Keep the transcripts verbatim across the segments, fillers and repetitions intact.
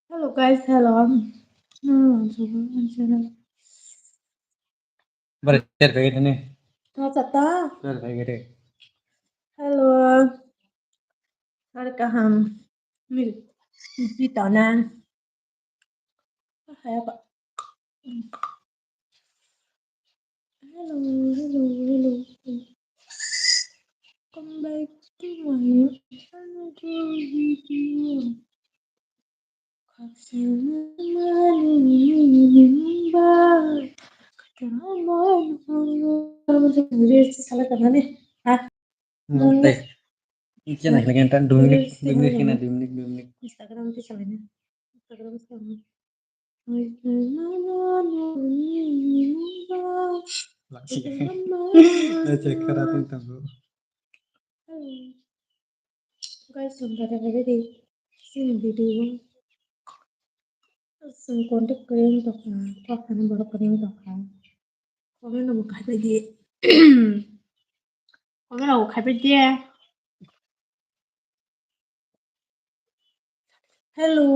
Hello guys, hello. Hmm, Bare share khaigwi thani. Acha ta. Share khaigwi de. Hello. Sari kaham. Mil. Mil tana. Hello, hello, hello. Come back to my another video. Instagram ti salai na. Instagram ti salai na. Guys, song kare kare di sini video. Song contact kare ni tokha, tokha ni borok kare ni tokha. Comment no khai bai di. Comment no khai bai di. Hello.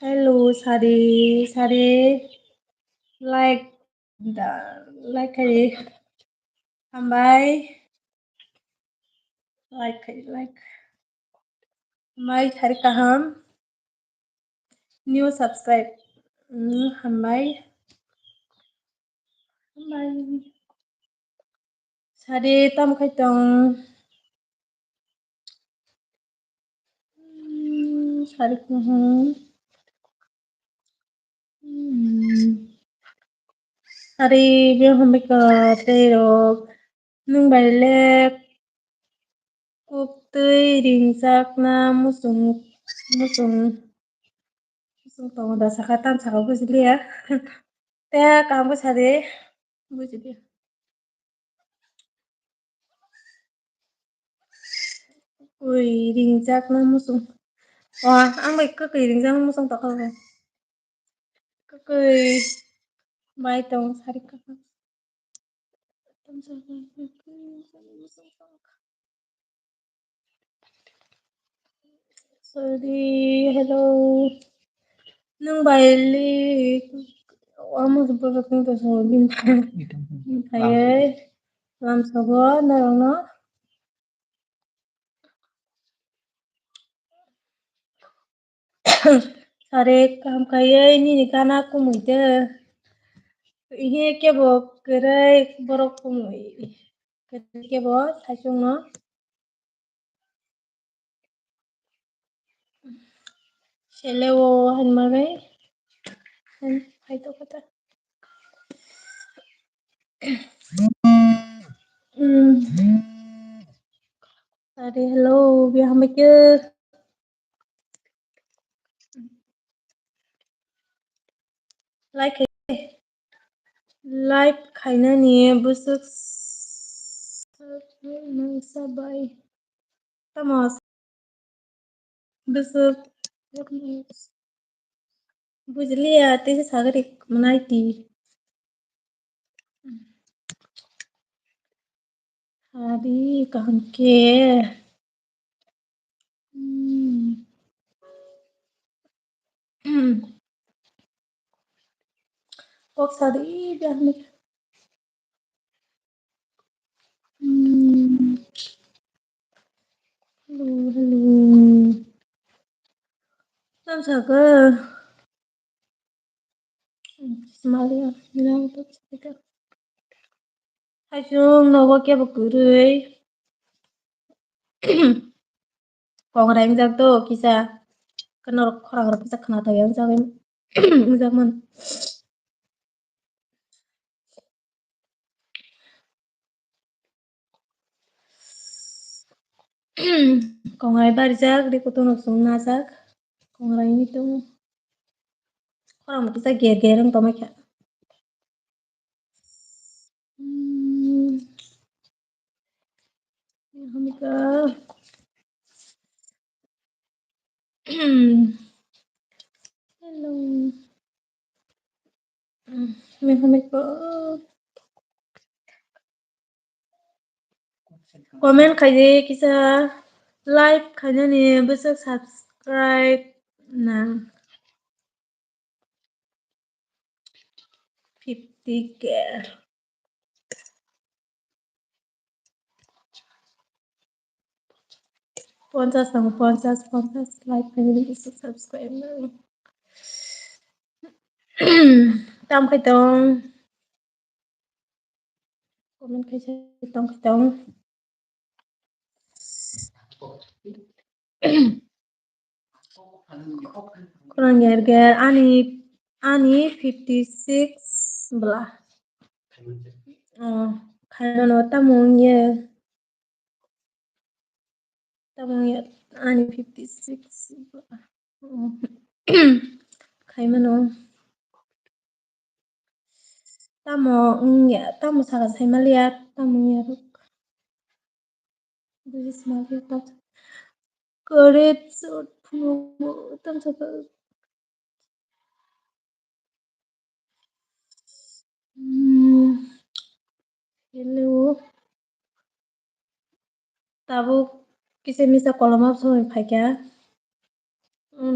Hello, sari, sari. Like, da, like khai. Hambai. Like khai, like. Hambai, sari kaham. New subscribe. Hmm, hambai. Hambai. Sari tam khai tong. Hmm, sari kuhum. Hmm. Sari bihomika tei rok. Nwng bai le kuktwi ringchakna muchung, muchung, muchung tongo da saka, tam saka bujiliya. Te kaham khe sadi, bujiliya. Ui, ringchakna muchung. O, ang bai kwkwi ringjakna muchung tokha. Kwkwi bai tong sari kwkwi. Sorry, hello. Nwng bai li, amo borok ni to so bin. Phaiye, lam sobo, norok no. Sare kaham kaiye nini gana kumui de. Ihe kebo kwrwi borok kumui. Kwrwi kebo saichung no. Sele o hanma bai. Han, hai to kata. Hmm. Sare, hello, biya hambai khe. Like khai, like khainani bwswk s-, s-, sabai. Tamo bwswk bujiliya, tei sagri mwnai ti. Sadi kaham khe. Hmm. Kok sadi kaham. Hmm. Hello, hello. Tam saka. Smalia, bilang tu cerita. Haisung nogo kebo kwrwi. Kongrai wngjak do kisa. Khe norok khorang rok kisa khna thai wngjak, wngjak man. Kongrai barijak, ri kutung rok chwng najak. Kongrai ni tongo. Khorang bo kisa ger ger wng tongmai kha. Hmm. Hamika. Hello. Mehamiko. Comment khaidi kisa. Like khainani bwswk subscribe na fifty K. Ponchas tongo, ponchas, ponchas like khainani bwswk subscribe na. Tam khai tong. Comment khaisa tong khai tong. Khorang ger ger ani, ani fifty six bwla. Oh, khaimano tamo wngya. Tamo wngya ani fifty six bwla. Oh. Khaimano. Tamo wngya, tamo saka saimaliya, tamo wngya rok. Buji smalkhe ta. Kore chot phunugo tamsa ta. Hmm. Hello. Tabuk kisa misa koloma soi phaikha.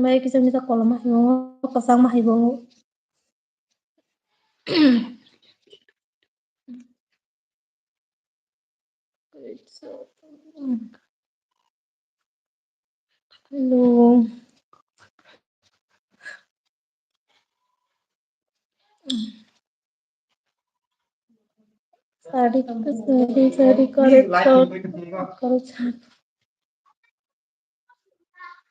Bai kisa misa koloma hibo, kwchangma hibo. Hello. Sari, sari, sari, karo, karo, karo, chan.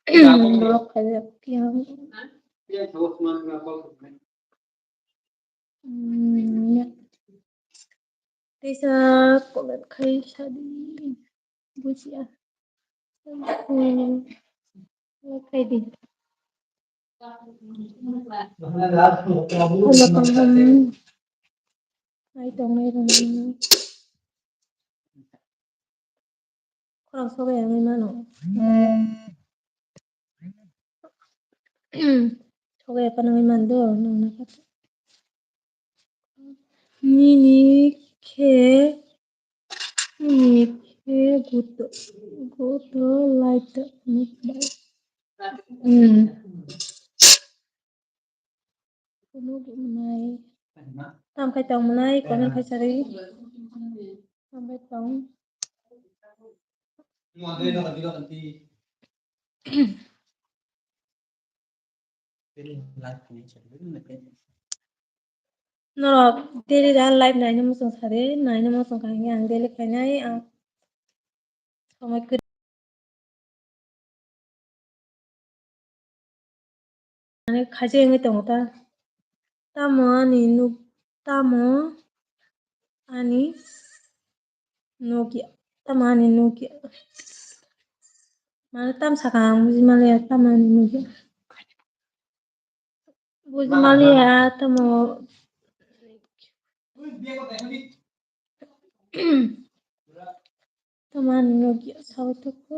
Borok khaijak yang. Hmm, ya. Teisa comment khai sadi. Bujiya. Hmm. Khai di. Hello, kaham. Ai, tongnai rwngmano. Khorang sobai wngwi mano. Sobai phano wngwi mando, nongna khe. Nini khe, nini khe guto, guto light. Hmm. Phunuk mwnai. Tam khai tong mwnai, comment khai sari. Tam khai tong. Norok daily da live naina muchung sari, naina muchung kha hwnkhe ang daily khainai, ang somoi kwrwi. Ani khaijak wngwi tongo ta. Tamo ani nuk, tamo ani nukya, tamo ani nukya. Mane tam saka ang buji maliya, tamo ani nukya. Buji maliya, tamo. Tamo ani nukya, sawi toko,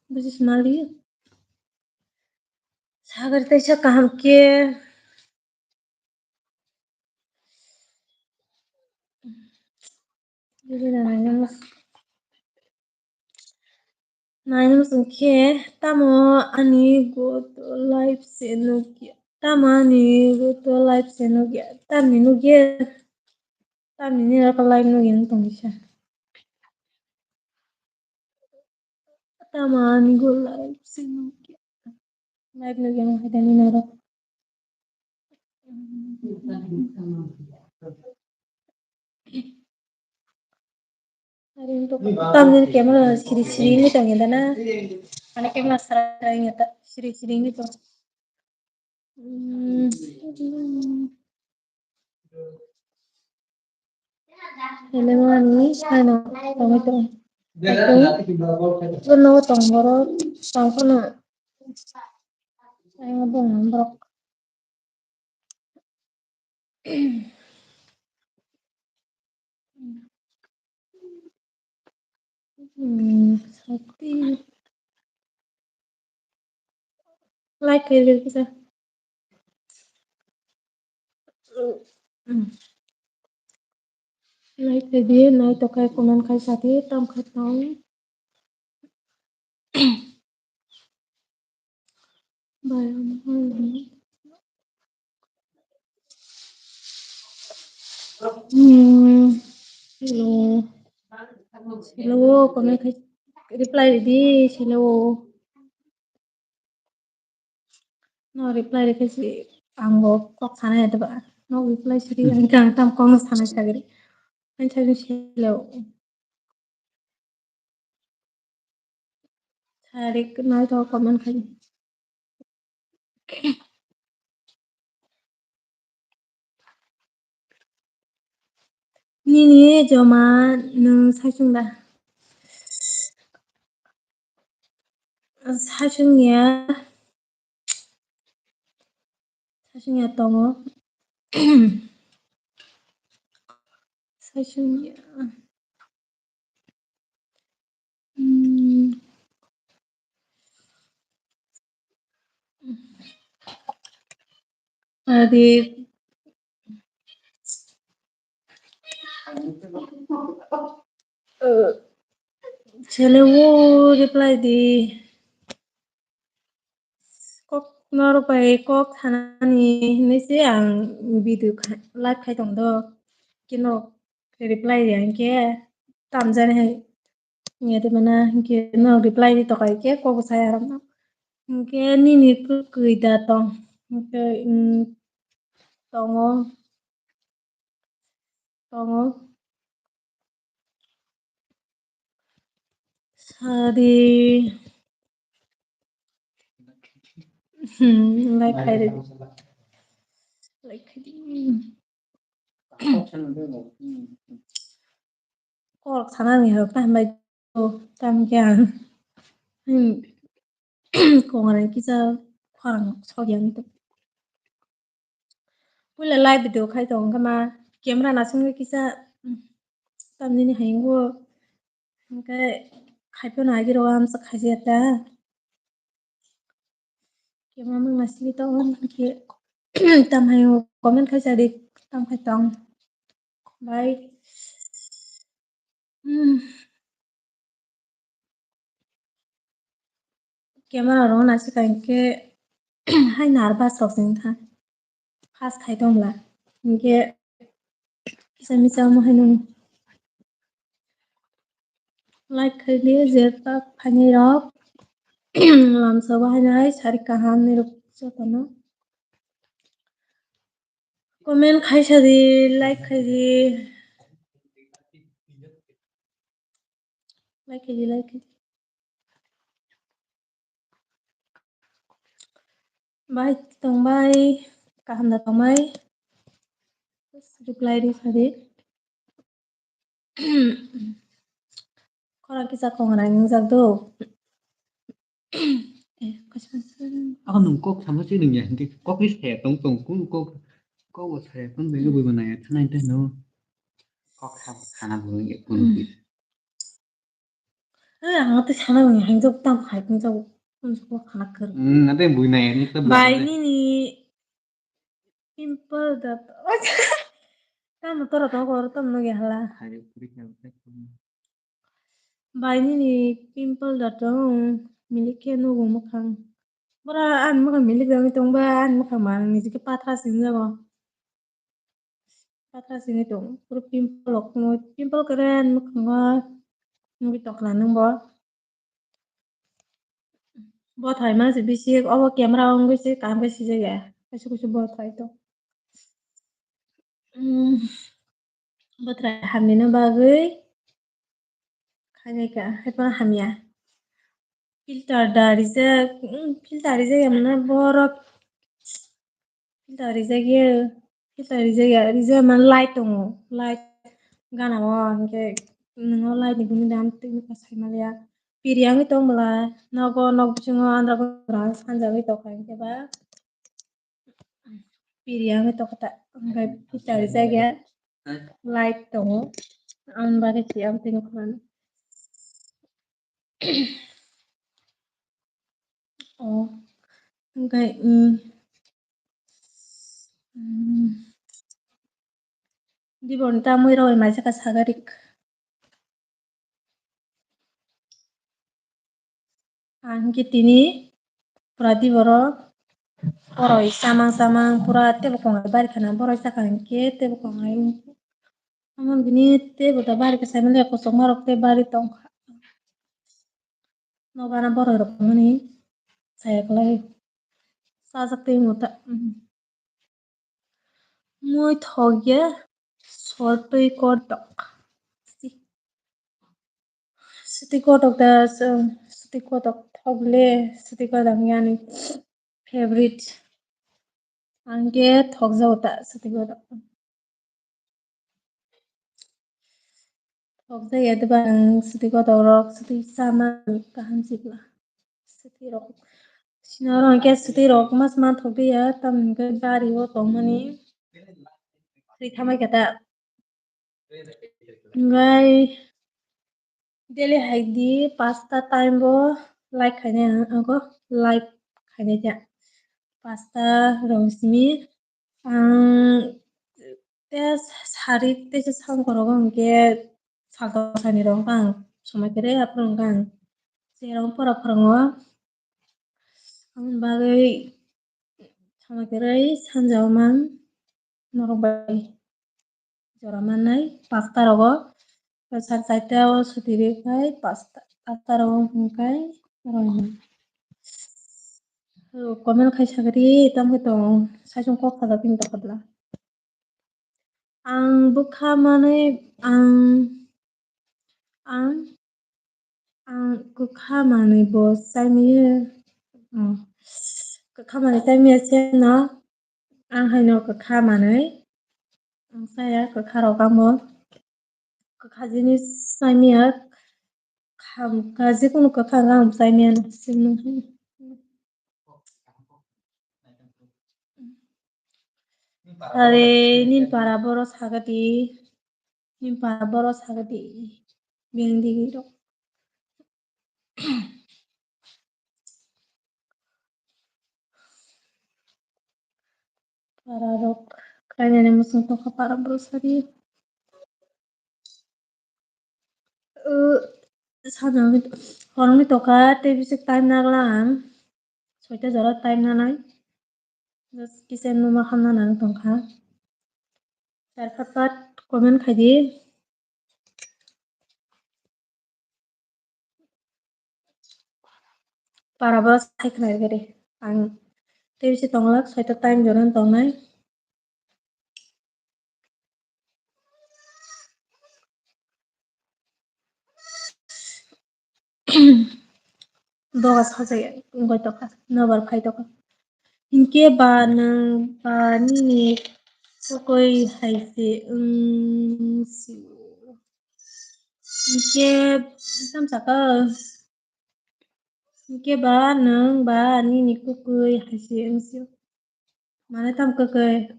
buji maliya. Sagari teisa kaham khe. Naina muchung khe tamo ani goto live se nukya. Tamo ani goto live se nukya. Tamni nukya. Tamni nini rok live nukya wng tongkha. Tamo ani go live se nukya. Live nukya wng kha nini rok. Tamni camera siri siri wngwi tongya da na? Ani camera sara wngya ta, siri siri wngwi tong. Hmm. Hello, ani ano tongwi tong. Tong. Bono tong borok tong phano. Ayang bong borok. Hmm, sakti. Like khaidi kisa. Hmm. Like khaidi, nai tokai comment khai sadi, tam khatang. Bai, omo hai. Hmm, hello. Hello, comment khai reply ridi, hello. No reply rikhe si ang bo kok sana ya deba. No reply siri ang kang tam kok no sana sagri. Ang sagri hello. Sarik nai to comment khai. Nini joma nwng saichung da? Saichung ya. Saichung ya tongo. Saichung ya. Hmm. Adi. Eh, sele o reply di. Kok norok bai kok sanani hinwi se ang video khai, live khai tong do. Khe norok reply ya hinkhe tamjani hai. Niyati mana hinkhe norok reply di tokai khe kok sai aram no. Hinkhe nini kwkwi da tong. Hinkhe, mm, tongo. Tongo. Sadi. Hmm, like khai di. Like khai di. Kok sana ni hok ta hambai. Tam kya. Hmm. Kok ngai kisa khorang sok yang tu. Puila live video khai tong kha ma camera nasing kisa, mm, tamnini hayung bo hingke khai phano agiro amsa khaijak ta. Camera mang nasing tong khe tam hayung comment khai sadi tam khai tong. Bye. Hmm. Camera rok naisika hinkhe hai nervous rok se wngkha. Fast khai tongla. Hinkhe kisa misa omo haino like khai di je tak phainai rok. Lamsa o haino hai sari kaham ni rok jotono. Comment khai sadi, like khai di. Like khai di, like khai di. Bai tongbai, kaham da tongbai. Reply ri sadi. Khorang kisa khorang wngjak do. Eh, kaisa kaisa. Ako nwng kok sama se nwng ya, hinkhe kok ni saya tong tong, kung kok, kok bo saya tong tong, bui bo naya, thanai tano. Kok sama sana bo nung ya, kung Hmm. kis. Eh, ang tei sana bo nung ya, hingjak tam hai, hingjak, hingjak bo khana kar. Hmm, ate bui naya, ni ta Bai bui nini pimple dat. Tamo tora tong kor, tamo nung ya hala. Hari puri kya. Bai nini pimple da tong, milik khe nugo mwkhang. Bora ani mwkhang milik da wngwi tongba, ani mwkhang ma nijikhe pathra singjago. Pathra singwi tong, puro pimple rok, pimple kwrwi ani mwkhango nugwi tongkha nungbo. Bothai mano se bisi, obo camera o wngwi se kaham khe sijak ya, kaisa kaisa bothai tong. Hmm. Bothai hamya ni bagwi khainai ka, hai phano hamya. Filter da rijak, mm, filter rijak ya mano borok. Filter rijak ya, filter rijak ya, rijak mano light tongo, light gana o, hinkhe nwng o light ni hwnwi da twi sai maliya. Piri wngwi tong bwla, nogo, nok bisingo, andra gura sanjagwi tongkha hinkhe ba. Piri wngwi tongkha ta, hwnkhe filter rijak ya, light tongo, aboni bagwi se ang twi nukha mano. Oh, hwnkhe, mm, mm, Dibor ni ta mui rok bai mai saka sagarik. Ang hwnkhe tini pura diboro Boroi chamang chamang pura tebo kongai bari khana, boroi chakha hinkhe tebo kongai. Amon bini tebo da bari khe saimanya kosok marok tei bari tongkha. Nokana boroi rok mani saya kwlai. Sajak tei muta. Mui thok ya sor twi kotok. Siti kotok da, siti kotok thok le, siti kotok yani favorite. Angke thok jao ta siti kotok. Thok jaya diba ang siti kotok rok, siti sama kaham sikla. Siti rok. Sina rok ke siti rok mas man thok ya, tam ke bari o tong mani. Siti thamai kata. Ngai daily hai di pasta time bo like khainai ang, ako like khainai ta. Pasta rok simi ang te sari te se sangkoro hwnkhe salto sani rok ang somai kere aphuru hwnkhe ang cherok pora phorango. Aboni bagwi somai kere sanja o man norok bai jora mannai pasta rogo. Sar chaita o suti rwi khai pasta, pasta rogo hwnkhai roi. Comment khai sagri tamo tong saichung kok sajak tong tokla. Ang bwkha manwi ang, ang, ang kwkha manwi bo chai maya. Oh. Kwkha manwi chai maya se no. Ang haino kwkha manwi. Ang saya kwkha rok amo. Kwkha jinis chai maya. Kham ka jikunu kwkha ang chai maya no. Are nini para boro sagadi, nini para boro sagadi, beng digi rok. Para rok, kainani musung tongkha para boro sari. Uh, sana horongni tokha tei bisi time nagla ang. Soita jora time nanai. Just kitchen no ma khamna nang tongkha. Char phat phat comment khai di. Para bo sai khna gari. Ang tei bisi tonglak soita time jora tongnai. Doga sajai wngwi tongkha, nobar phai tongkha. Hinkhe ba nwng ba nini kokoi hai se wng sio. Hinkhe tamo saka, hinkhe ba nwng ba nini kokoi hai se wng sio. Mane tamo kwkwi.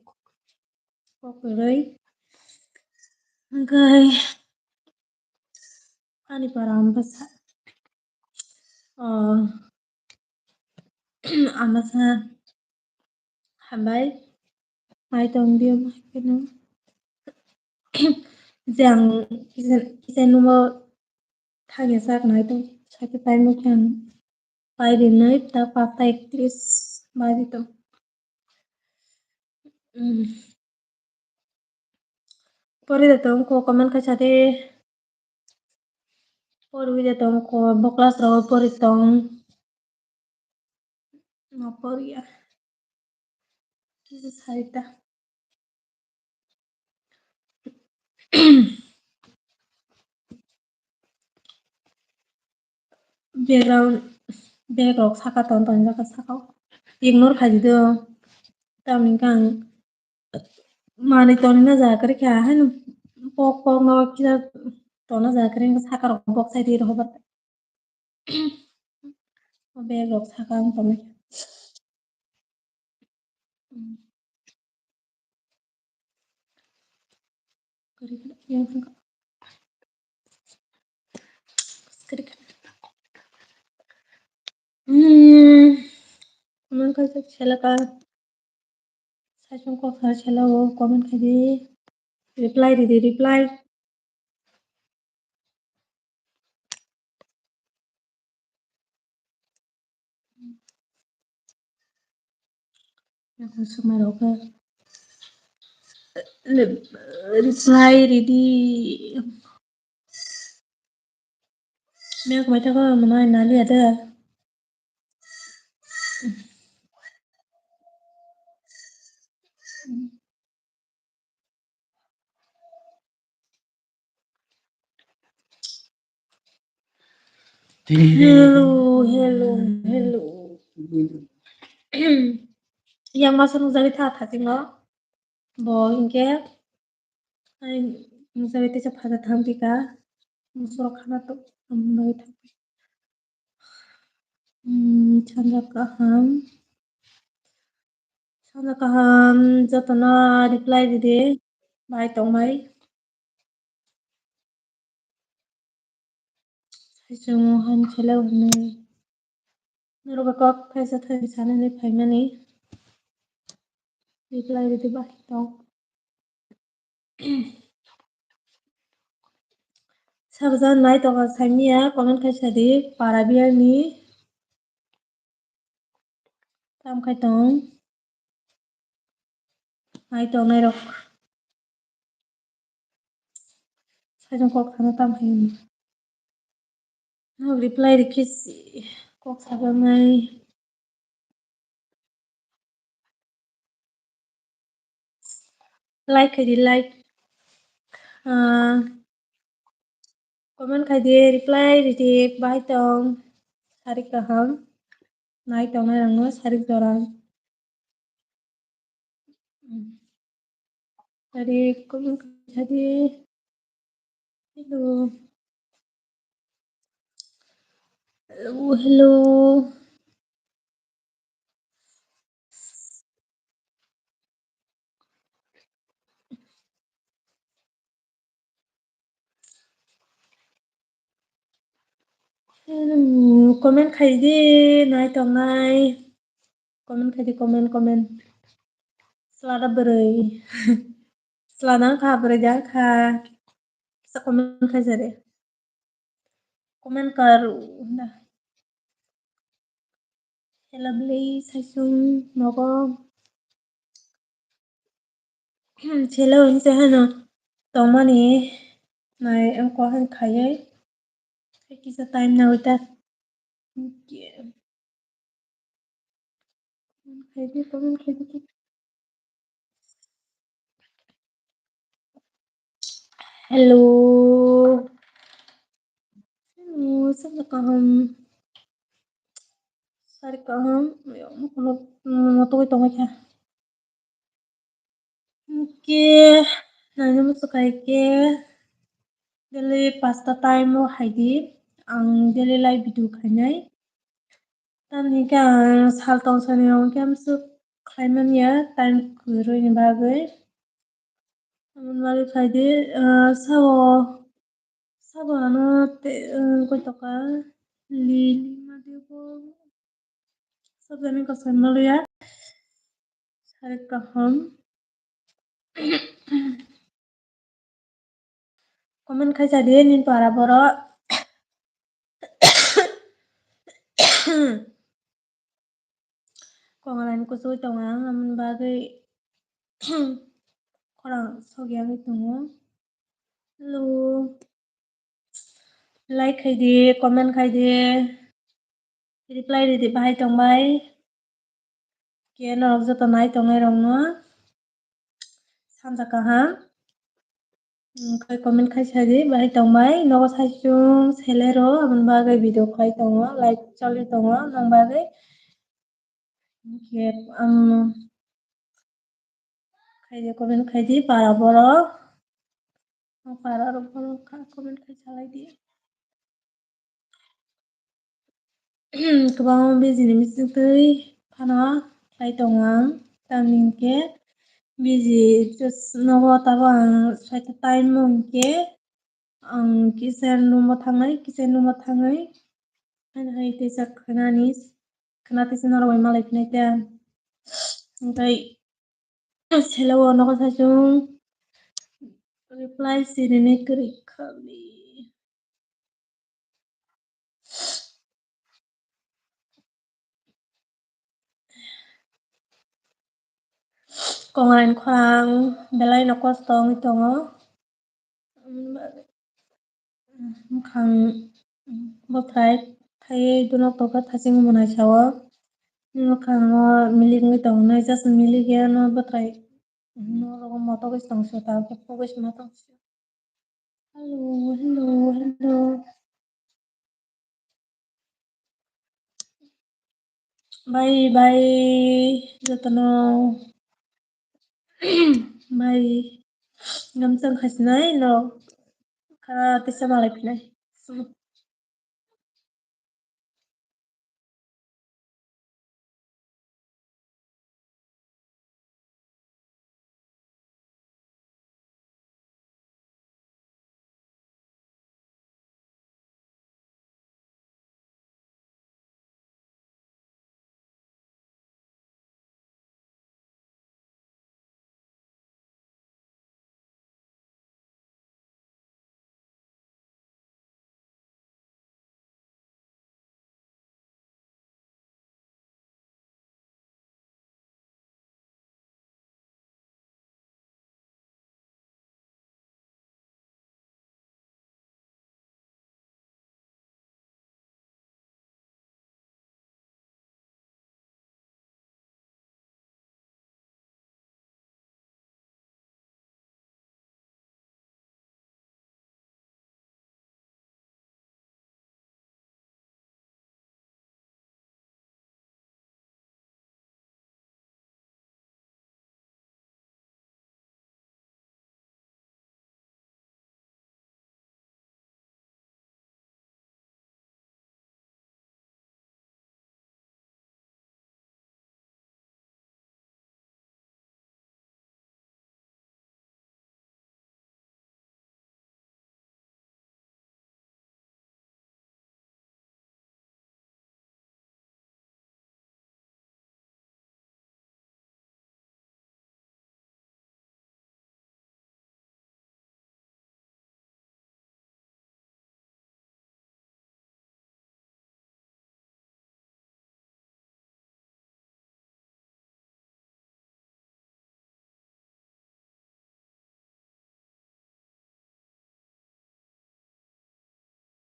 Kwkwi. Hwnkhe ani para ambasa. Oh. Ambasa. Hambai. Mai tong diyo mai keno. Jang kisen, kisen numo thangya sak nai tong. Sake pai mukhe ang. Pai rinai ta pasta ektris bai ri tong. Hmm. Pori de tong ko comment khaisa de. Pori de tong ko bo class ro pori tong. No pori ya. Kisa sarita. Background, bag rok saka ton ton jaka saka o. Ignore khai di do. Tamni kang manwi toni na jaga kari kha haino pok pok no kisa tona jaga kari saka rok bok sai di rohor. O bag rok saka wng tongwi. Hmm, comment kaisa selaka. Saichung kok sa sela o comment khai di. Reply di di, reply. Yakung sumai rok khe. Reply ridi. Mek mai thaka manai nali ada. Hello, hello, hello. Yang masa nukjagwi tha, tha, tingo. Bo hinkhe, ai, nukjagwi teisa phaja thang pika. Musurok khana to, amung bagwi thang pika. Hmm, sanja kaham. Sanja kaham, jotono reply ridi. Bai tongbai. Saichung han khela hwnwi. Norok kok thaisa thaisa sanani phaimani. Reply ridi bai tong. Sabajak nai tongo saimanya comment khaisa di para biyani. Tam khai tong. Nai tongnai rok. Saichung kok sana tam khai. Nok reply rikhe si kok sajaknai. Like khaidi, like. Ah, comment khaidi, reply ridi, bai tong. Sarik kaham. Nai tongnai rangno sarik jorang. Sarik comment khaidi. Hello. Hello, hello. Hmm, comment khaidi, nai tongnai. Comment khaidi, comment, comment. Slada bwrwi. Slada wngkha, bwrwi da wngkha. Sa comment khaisa de. Comment kar da. Hello, bwlwi saichung nogo. Hello, hinsa hano tongmani nai ang ko han khaiye. Kisa time na uta. Hello. Hello, sanja kaham. Sari kaham. Yo, mokono, moto tongwi kha. Hwnkhe, naina muchukha khe, daily pasta time o haidi, ang daily live video khainai. Tamni hwnkhe ang sal tong sani rok hwnkhe amsuk khlai manya, time kwrwini bagwi. Amoni bagwi khaidi, ah, sao, sabo ano te, ah, koi toka, li, lima debo. Sabjani kasai maluya. Sari kaham. Comment khaisa di nini para borok. Kongrani kuchugwi tongo ang, amoni bagwi khorang sogwi tongo. Hello. Like khaidi, comment khaidi, reply ridi, bahai tongbai. Khe norok joto nai tongnai rokno sanja kaham. Khai comment khai sadi, bahai tongbai. Nogo saichung selero, aboni bagwi video khai tongo, live choli tongo, nang bagwi. Khe, um, khaidi comment khaidi, para borok. Para rok borok comment khai salai di. Kwbangma biji ni bisingtwi phano khlai tongo ang, tamni hinkhe biji just nogo tabuk ang soita time o hinkhe ang kitchen room o thangnai, kitchen room o thangwi haino hai teisa khwnani, khwna teisa norok bai malai phinai ta, hinkhe seleo nogo saichung reply sirini kwrwi khali. Kongraini khorang belai no kosto wngwi tongo. Bwkhang bwthai khaiwi duno tokha thaching munai sao. Bwkhango milik wngwi tongnai, just milik ya no bwthai no rogo moto wngwi tongsi ta khe pogwi sima tongsi. Hello, hello, hello. Bye, bye, jotono. Bye. Gamsang khasinai no. Kha tisa malai phinai.